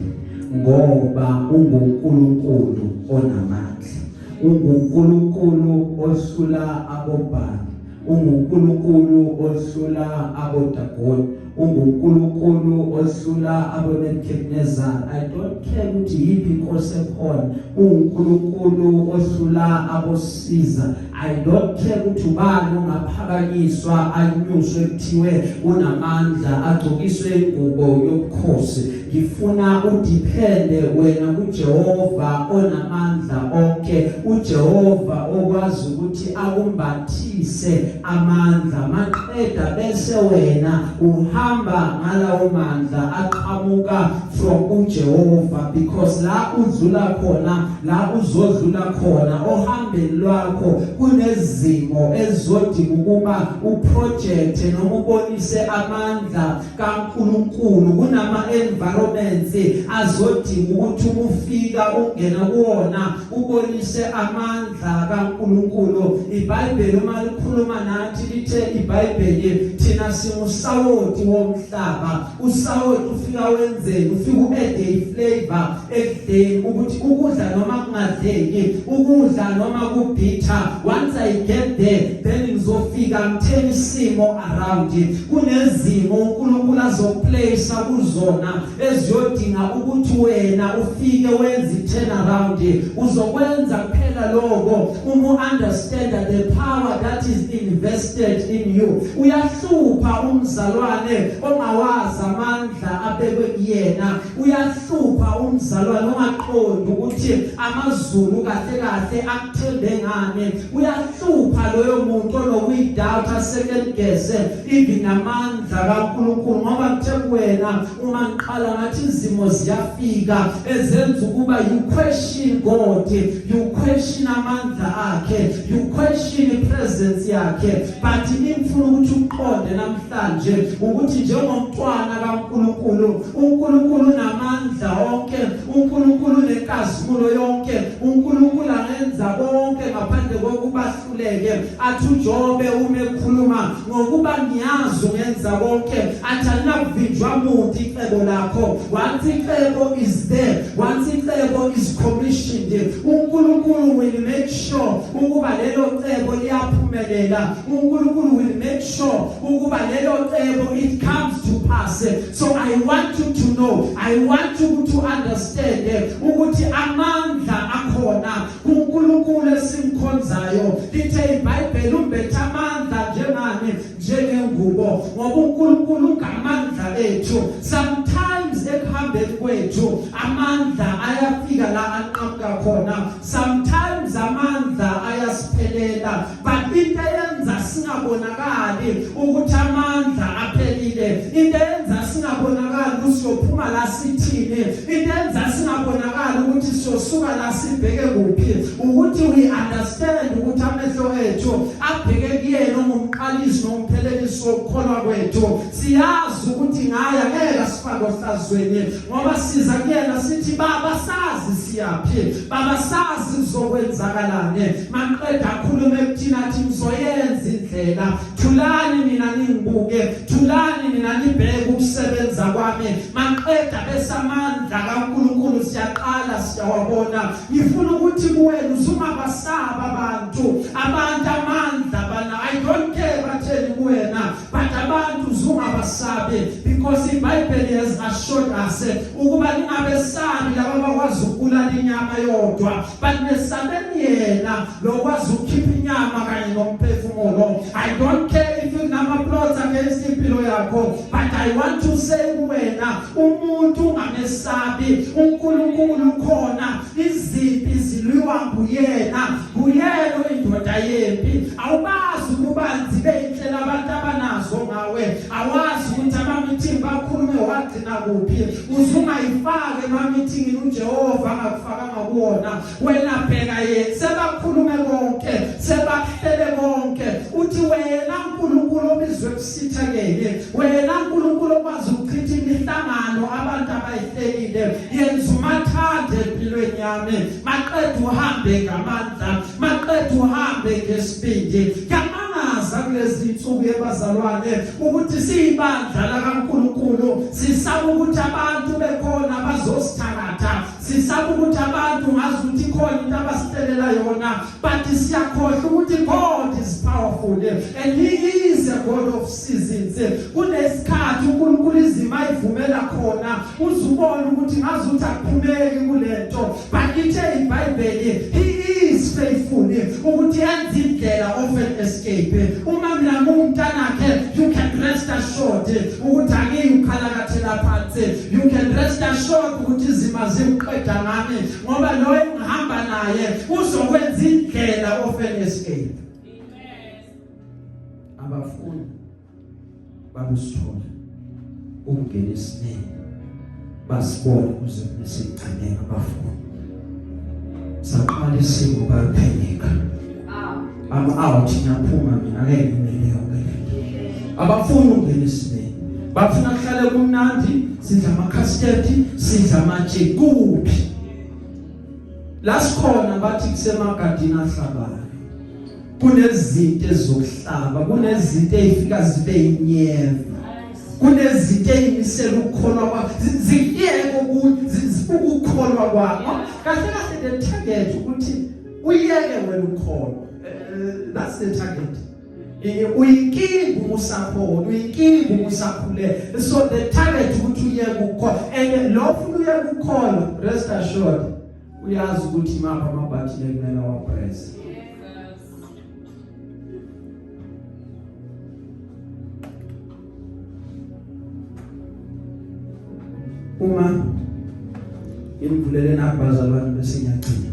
ngoba unguNkulunkulu onamandla, unguNkulunkulu ohlula abobhali, unguNkulunkulu ohlula aboDagoni, unguNkulunkulu ohlula aboNebuchadnezzar. I don't care ukuthi yiphi inkosi ekhona, unguNkulunkulu ohlula abosiza. I don't care ukuthi ubani ongaphakanyiswa, anyuswe, kuthiwe unamandla, agcokiswe ingubo yobukhosi. Ngifuna udepende wena kuJehova onamandla onke, uJehova okwazi ukuthi akumbathise amandla, maqeda bese wena uhamba ngalawo mandla aqhamuka from uJehova, because la udlula khona, la uzodlula khona ohambeni lwakho, kunezimo ezodinga ukuba uproject noma ubonise amandla kaNkuluNkulu. Kunama environments azodinga ukuthi uma ufika ungena kuwona ubonise amandla kaNkuluNkulu. IBhayibheli uma likhuluma nathi lithe iBhayibheli thina singusawoti. womhlaba. Usawoti ufika wenzeni? Ufika uadd iflavor ekudleni, ukuthi ukudla noma kungadleki, ukudla noma kubitter, once I get there then ngizofika ngitheni isimo around. Kunezimo uNkulunkulu azokuplace kuzona eziyodinga ukuthi wena ufike wenze turn around. Uzokwenza kuphela lokho uma understand the power that is invested in you. Uyahlupha umzalwane ongawazi amandla abekwe kuyena. Uyahlupha umzalwane ongaqondi ukuthi amazulu kahle kahle akuthembe ngani. Uyahlupha loyo muntu onokuyidoubt, second guess even amandla kaNkulunkulu, ngoba kuthe kuwena uma ngiqala ngathi izimo ziyafika ezenza ukuba you question God, you question amandla akhe, you question ipresence yakhe. But ngifuna ukuthi uqonde namhlanje ukuthi njengomntwana kaNkulunkulu, uNkulunkulu unamandla onke, uNkulunkulu unenkazimulo yonke, uNkulunkulu angenza konke ngaphandle kokuba hluleke. Athi uJobe uma ekhuluma, ngokuba ngiyazi ungenza konke, athi alinakuvinjwa muntu icebo lakho. Once icebo is there, once icebo is commissioned, uNkulunkulu will make sure ukuba lelo cebo liyaphumelela. uNkulunkulu will make sure ukuba lelo cebo it comes to pass. So I want you to know, I want you to understand ukuthi amandla akhona kuNkulunkulu esimkhonzayo. Lithe iBhayibheli umbethe amandla njengani? Njengengubo, ngoba uNkulunkulu ungamandla ethu. Sometimes ekuhambeni kwethu amandla ayafika la anqamuka khona, sometimes amandla ayasiphelela, but into eyenza singabonakali ukuthi amandla aphelile, into eyenza singabonakali ukuthi siyophuma la sithini, into eyenza singabonakali ukuthi siyosuka la sibheke kuphi, ukuthi we understand ukuthi amehlo ethu abheke kuyena ongumqalisi nomphelelisi wokukholwa kwethu. Siyazi ukuthi ngaye ngeke asifake ohlazweni, ngoba siza kuyena sithi, "Baba, sazi siyaphi, Baba, sazi kuzokwenzakalani." Maqeda akhulume kuthina athi, "Ngizoyenza indlela. Thulani nina ningibuke, thulani nina nibheke ukusebenza kwami." Maqeda bese amandla kaNkulunkulu siyaqala siyawabona. Ngifuna ukuthi kuwena usungabasaba abantu. Abantu amandla bana, I don't care batheni kuwena, but abantu uzungabasabi, because iBhayibheli has assured us ukuba ningabesabi laba abakwazi ukubulala inyama yodwa, but nesabeni yena lokwazi ukukhipha inyama kanye nomphefumulo. I don't care if kunama plots against impilo yakho, but I want to say kuwena umuntu ungamesabi uNkulunkulu khona. Izimpi zilwiwa nguyena, nguyena indoda yempi. Awubazi ububanzi beyinhlela abantu abanazo ngawe, awazi ukuthi ama-meeting bakhulume wagcina kuphi. Uzungayifaki ema-meetingini uJehova angakufakanga kuwona. Wena bheka yena. Sebakhulume konke, sebahlele konke, uthi wena uNkulunkulu obizwe kusithekele, wena uNkulunkulu okwazi ukuchitha imihlangano abantu abayihlelile, yenza umathande empilweni yami. Maqeda uhambe ngamandla, maqeda uhambe ngesibindi. Kuyamangaza kulezi insuku yebazalwane ukuthi siyibandla lakaNkulunkulu sisaba ukuthi abantu bekhona bazosithakatha, sisaba ukuthi abantu ngazi ukuthi ikhona into abasihlelela yona, but siyakhohlwa ukuthi God is powerful and he is a God of seasons. Kunesikhathi uNkulunkulu izimo ayivumela khona uzubona ukuthi ngazi ukuthi akuphumeki kulento, but ithe iBhayibheli he is faithful ukuthi yenze indlela of an escape. Uma mina ngumntanakhe, you can rest assured ukuthi angiyukhalakathela phansi. You can rest assured ukuthi izima ziqeda ngami, ngoba lo engihamba naye uzokwenza indlela of an escape. Amen. Abafuni bakusithola ukungena esimeni basibone kuze kube sigcine. Abafuni saqala isimo bayaphenyeka. I'm out, ngiyaphuma mina, ngeke ngimele yonke lento. Abafuni ukungena esimeni, bafuna kuhlale kumnandi, sidla ama-custard, sidla amatshe. Kuphi la sikhona? Bathi kusemagadini ahlabayo, kunezinto ezokuhlaba, kunezinto ezifika zibe inyeva. Kunezinto ezimisela ukukholwa kwakho, ziyeke ukukholwa kwakho. Kahle kahle the target ukuthi uyeke wena ukukholwa. That's the target. Uyinkinga uma usakhona, uyinkinga uma usakhule. So the target ukuthi uyeke ukukholwa, and lo ufuna uyeke ukukholwa, rest assured uyazi ukuthi mapha amabhathini ekumele wapress. Uma imvulele nabazalwane bese ngiyagcina.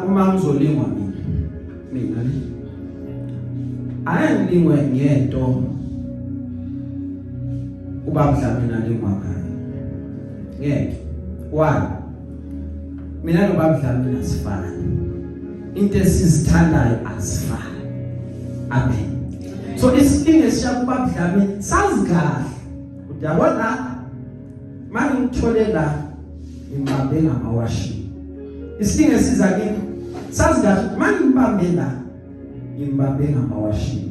Uma ngizolingwa mina ne ayangilingwe ngento ubaba Dlamini alingwa ngayo, ngeke. Why? Mina nobaba Dlamini asifani, into esizithandayo azifani. Amen. So isilinge esisha kubaba Dlamini sazi kahle, uyabona, manje ngithole la ngibambe ngamawashi. Isilinge siza kimi sazi kahle, manje ngibambe la ngibambe ngamawashi.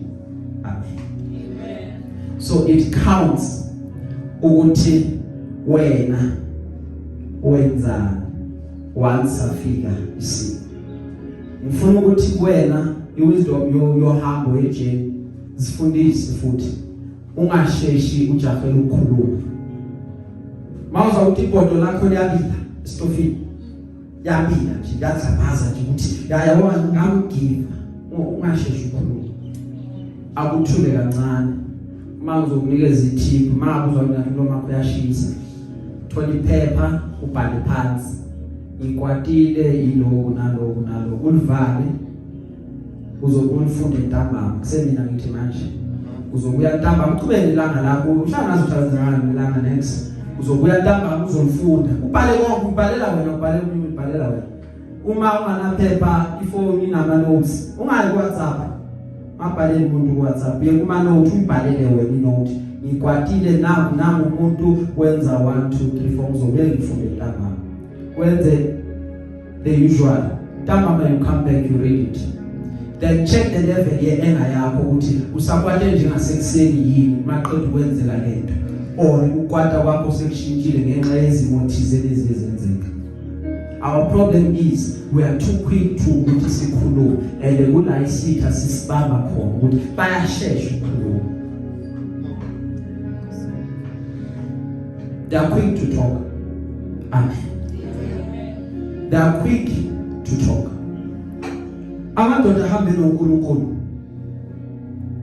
Amen. Amen. So it counts ukuthi wena wenzani once afika isimo. Ngifuna ukuthi kuwena iwisdom yohambo yejourney zifundise, futhi ungasheshi ujahele ukukhuluma. Mawuza ukuthi ibhodo lakho liyabila esitofini, yabila nje, yazabaza nje ukuthi yayabona ngamgiva, ungasheshi ukukhuluma, akuthule kancane. Uma uzokunikeza ithip, uma uzwa ukuthi umlomo wakho uyashisa, thola iphepha ubhale phansi, ngikwatile yiloku naloku naloku, ulivale, uzobuya ufunde ntambama. Kusemina ngithi manje uzobuya ntambama, uchubeke ilanga lakho, uhlanga uhlangana ilanga next, uzobuya ntambama uzolifunda, ubhale konke, ubhalela wena, ubhale omunye, ubhalela wena. Uma unganaphepha, ifoni inama notes, ungayi ku WhatsApp, mabhalele umuntu ku WhatsApp, uye kuma note uyibhalele wena inote, ngikwatile nangu nangu umuntu wenza 1 2 3 4, ngizobuye ngifunde ntambama. Wenze the usual, ntambama you come back, you read it, then check the level ye-anger yakho ukuthi usakwate njengasekuseni yini maqeda ukwenzeka lento, or ukwata kwakho sekushintshile ngenxa yezimo thize lezi ezenzeka. Our problem is we are too quick to ukuthi sikhulume, and kula isitha sisibamba khona ukuthi bayashesha ukukhuluma. They are quick to talk. Amen. They are quick to talk. Amadoda ahambe noNkulunkulu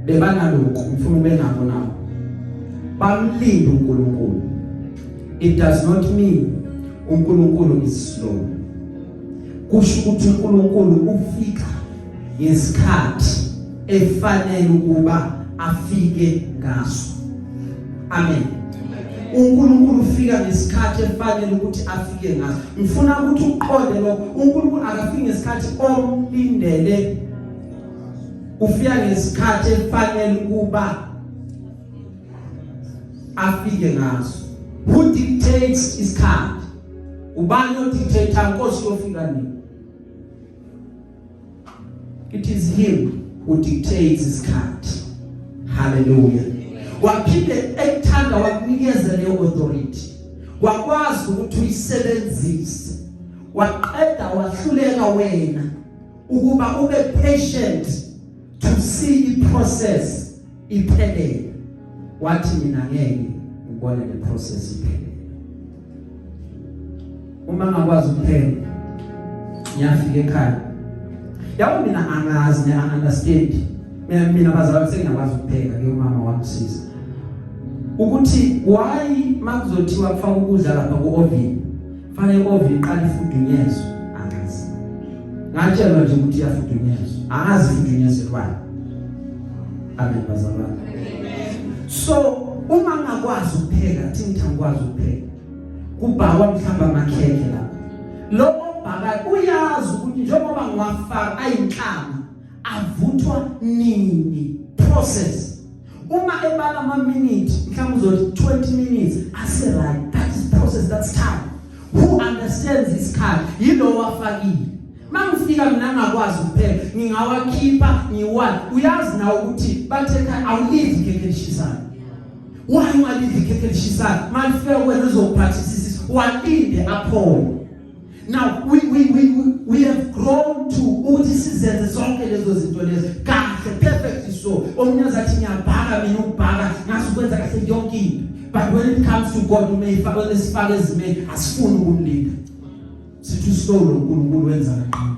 bebanalokhu, ngifuna ube nako nawo, bamlinda uNkulunkulu. It does not mean uNkulunkulu is slow. Kusho ukuthi uNkulunkulu ufika ngesikhathi efanele ukuba afike ngaso. Amen. uNkulunkulu ufika ngesikhathi efanele ukuthi afike ngaso. Ngifuna ukuthi uqonde lokho, uNkulunkulu akafiki ngesikhathi omlindele, ufika ngesikhathi efanele ukuba afike ngaso. Who dictates isikhathi? Ubani odictate Nkosi yofika nini? It is him who dictates isikhathi. Hallelujah. Waphinde ekuthanda wakunikeza leyo authority, wakwazi ukuthi uyisebenzise, waqeda wahluleka wena ukuba ube patient to see i process iphelele. Wathi mina ngeke ngibone le process iphelele. Uma ngakwazi ukuphela, ngiyafika ekhaya, yabo, mina angazi, ne understand mina bazalwane, sengiyakwazi ukupheka ke, umama wangisiza ukuthi why makuzothiwa kufaka ukudla lapha ku oven, fanele oven iqala ifudunyezwe. Angazi, ngatshelwa nje ukuthi iyafudunyezwa, angazi ifudunyezwe. Amen bazalwane. So uma ngakwazi ukupheka, thi ngithi angikwazi ukupheka, kubhakwa mhlawumbe amakhekhe lapho, lo obhakayo uyazi ukuthi njengoba ngiwafaka ayinhlama avuthwa nini, process. Uma ebala ama minutes, mhlawumbe uzothi 20 minutes ase right. That is process, that's time. Who understands isikhathi? Yilo wafakile. Mangifika mina ngakwazi ukupheka, ngingawakhipha ngiwani, uyazi nawe ukuthi bathe ekhaya awulidli ikhekhe elishisayo. Why ungalidli ikhekhe elishisayo? Malifika kuwena uzokuphathisa isisu, walinde aphole. Now we have grown to ukuthi sizenze zonke lezo zinto lezo kahle, perfectly. So omunye azathi, "Ngiyabhaka mina, ukubhaka ngazi ukwenza kahle yonke into." But when it comes to God, umeyifaka esifaka ezimeni, asifuni ukumlinda, sithi slow lo uNkulunkulu wenza kanqono.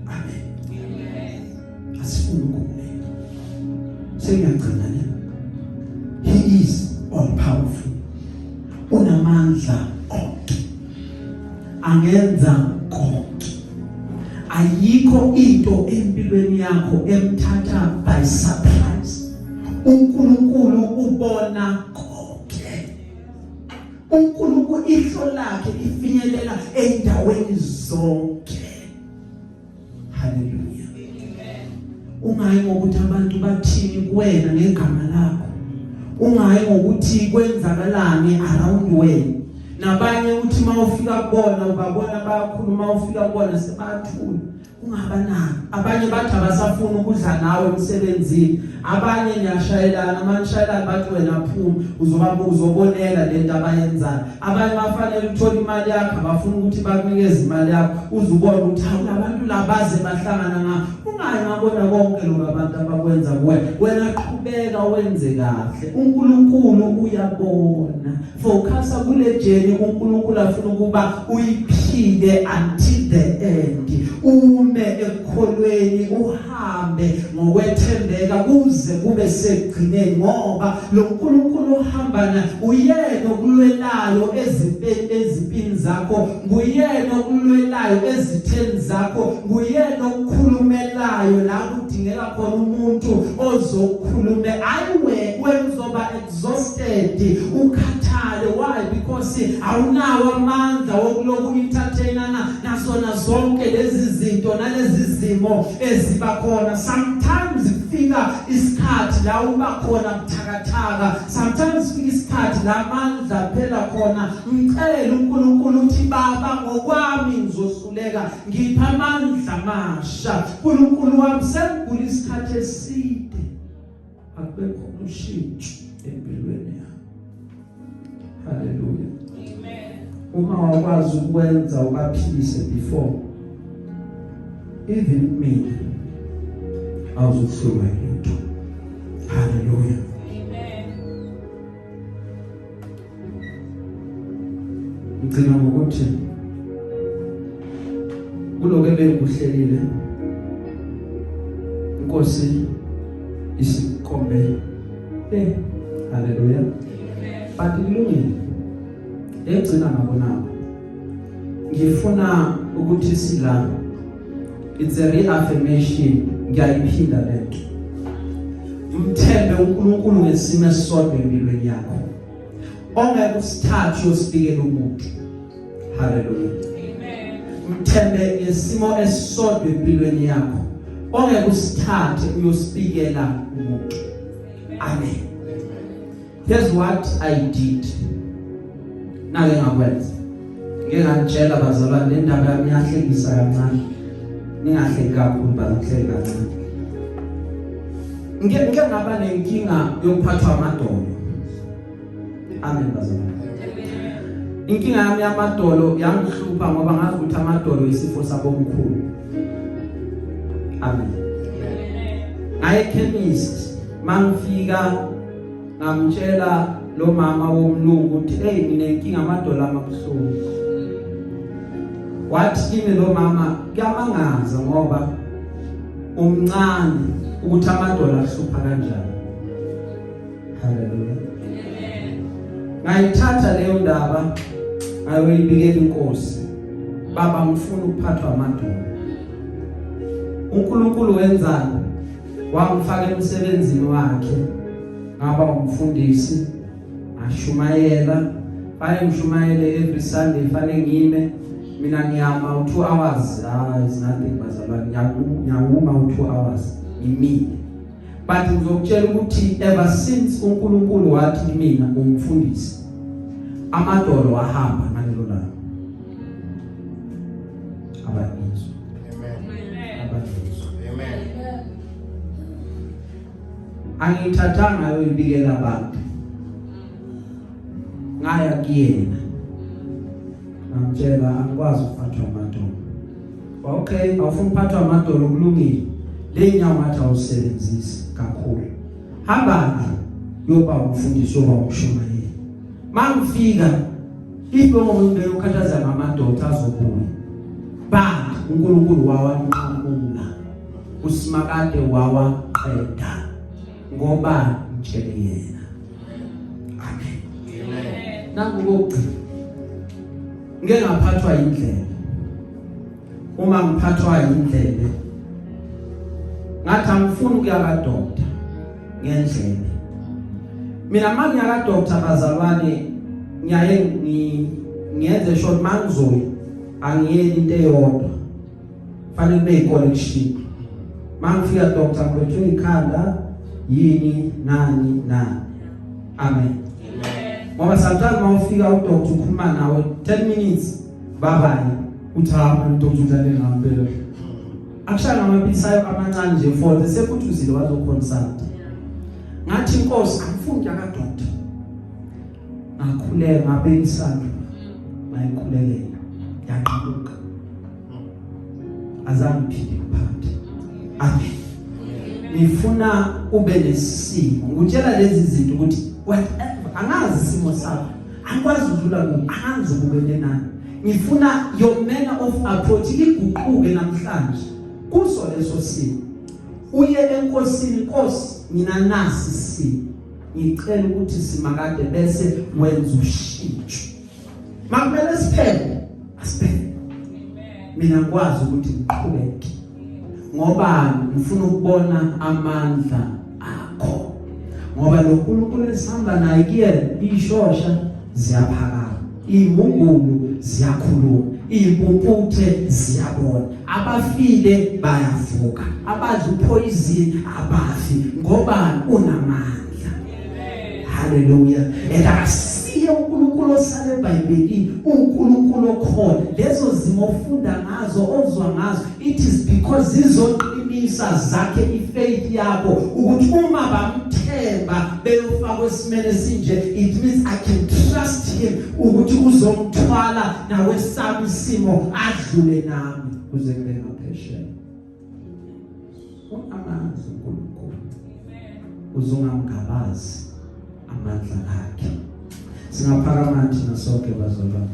Amen. Amen. Asifuni ukumlinda. Sengiyagcina ne. He is all powerful, unamandla onke, angenza konke. Ayikho into empilweni yakho emthatha by surprise. uNkulunkulu ubona konke. uNkulunkulu ihlo lakhe lifinyelela endaweni zonke. Haleluya. Ungayi ngokuthi abantu bathini kuwena ngegama lakho, ungayi ngokuthi kwenzakalani around wena. Nabanye uthi mawufika kubona, ubabona bayakhuluma, ufika kubona sebathula. Ungabanaki. Abanye bathi abasafuna ukudla nawe emsebenzini, abanye niyashayelana, manishayelana bathi, "Wena phuma, uzoba uzobonela lento abayenzayo." Abanye bafanele uthola imali yakho, abafuna ukuthi bakunikeze imali yakho, uzubona ukuthi hawu, labantu labaze bahlangana nga. Ungayi ngabona konke lokho abantu abakwenza kuwe. Wena qhubeka wenze kahle, uNkulunkulu uyabona. Focusa kule journey uNkulunkulu afuna ukuba uyiphile until the end. Ume ekukholweni, uhambe ngokwethembeka kuze kube sekugcineni, ngoba lo nkulunkulu ohamba na uyena okulwelayo ezimpini zakho, nguyena okulwelayo ezitheni zakho, nguyena okukhulumelayo la kudingeka khona umuntu ozokhulume. Ayiwe, wena uzoba exhausted, ukhathale. Why? Because awunawo amandla wokuloku entertainana nasona zonke lezi zinto nalezi zimo eziba khona. Sometimes kufika isikhathi la uba khona buthakathaka, sometimes kufika isikhathi la amandla phela khona. Ngicela uNkulunkulu uthi, "Baba, ngokwami ngizohluleka, ngipha amandla masha. uNkulunkulu wami, sengigula isikhathi eside, akubekho ushintsho empilweni yami." Haleluya. Amen. Uma wakwazi ukwenza ubaphilise before, even mina awuzukuhlulwa yilutho. Haleluya. Amen. Ngicina ngokuthi kuloko ebengikuhlelile, inkosi isikhombe. Haleluya. But kulungile, egcina ngabonako, ngifuna ukuthi sila, it's a reaffirmation, ngiyayiphinda lento. Mthembe uNkulunkulu ngesimo esisodwa empilweni yakho ongeke usithathe uyosibikela umuntu. Haleluya. Amen. Mthembe ngesimo esisodwa empilweni yakho ongeke usithathe uyosibikela umuntu. Amen. Here's what I did. Nake ngakwenza, ngeke ngantshela bazalwane, le ndaba yami iyahlekisa kancane. Ningahleki kakhulu, bazohleka kancane. Ngeke ngaba nenkinga yokuphathwa amadolo. Amen bazalwane. Inkinga yami yamadolo yangihlupha ngoba ngazi ukuthi amadolo isifo sabomkhulu. Amen. Ngaye chemist, mangifika ngamtshela lo mama womlungu ukuthi, "Hey, nginenkinga, amadolo amabuhlungu." Wathi kimi lo mama, "Kuyamangaza ngoba umncane ukuthi amadolo ahlupha kanjani." Haleluya. Ngayithatha leyo ndaba, ngayoyibikela inkosi. "Baba, ngifuna ukuphathwa amadolo." uNkulunkulu wenzani? Wangifaka emsebenzini wakhe, ngaba umfundisi, ashumayela. Fanele ngishumayele every Sunday, fanele ngime mina, ngiyama u2 hours. Ah, is nothing bazalwane, ngiyawuma u2 hours ngimile. But ngizokutshela ukuthi ever since uNkulunkulu wathi kimina umfundisi, amadolo wahamba ngalelo langa. Abangizwa? Amen. Abangizwa? Amen. Angiyithathanga yoyibikela abantu. Ngaya kuyena. Ngamtshela angikwazi ukuphathwa amadolo. Okay, awufuni ukuphathwa amadolo kulungile. Le nyawo ngathi awusebenzisi kakhulu. Hamba yoba umfundisi yoba umshumayeli. Mangifika ibongo ngiyokhathaza ngamadoda azobuya. But uNkulunkulu wawanqamula. Usimakade wawaqeda ngoba ngitshele yena. Amen. Amen. Nangu kokugcina. Ngeke ngaphathwa indlela. Uma ngiphathwa indlebe ngathi angifuni ukuya ka doctor ngendlebe. Mina mangiya ka doctor bazalwane ngiyaye ngiyenze short mangizoya angiyeni into eyodwa. Fanele kube iconnection. Mangifika doctor ngiphethwe ikhanda yini nani nani. Amen. Amen. Ngoba sometimes mawufika udoctor ukhuluma nawe 10 minutes bye bye Uthi hamba udoctor udlale ngempela. Akushaya ngamaphilisi ayo amancane nje for the sake ukuthi uzile wazoconsult. Ngathi inkosi angifuni ukuya ka doctor. Ngakhuleka ngabeka isandla. Ngayikhulekela. Yaqhamuka. Azange phinde ngiphathe. Amen. Ngifuna ube nesimo. Ngikutshela lezi zinto ukuthi whatever angazi isimo sakho. Angikwazi ukudlula ku angazi ukubene nani. Ngifuna your manner of approach iguquke namhlanje kuso leso simo. Uye enkosini, Nkosi mina nasi isimo. Ngicela ukuthi simakade bese wenza ushintsho. Makumele siphele, asiphele. Mina ngikwazi ukuthi ngiqhubeke ngoba ngifuna ukubona amandla akho. Ngoba lo nkulunkulu esihamba naye kuyena ishosha ziyaphakama, izimungulu ziyakhuluma, izimpumputhe ziyabona, abafile bayavuka, abadla upoison abafi ngoba unamandla. Hallelujah. And akasiye uNkulunkulu osale eBhayibhelini, uNkulunkulu okhona. Lezo zimo ofunda ngazo, ozwa ngazo, it is because zizoqinisa zakhe ifaith yakho ukuthi uma bamthemba beyofakwa esimene esinje, it means I can trust him ukuthi uzongithwala nawesami isimo adlule nami kuze kube ngaphesheya. Unamandla uNkulunkulu. Uzungamgabazi amandla akhe. Singaphakama thina sonke bazalwane.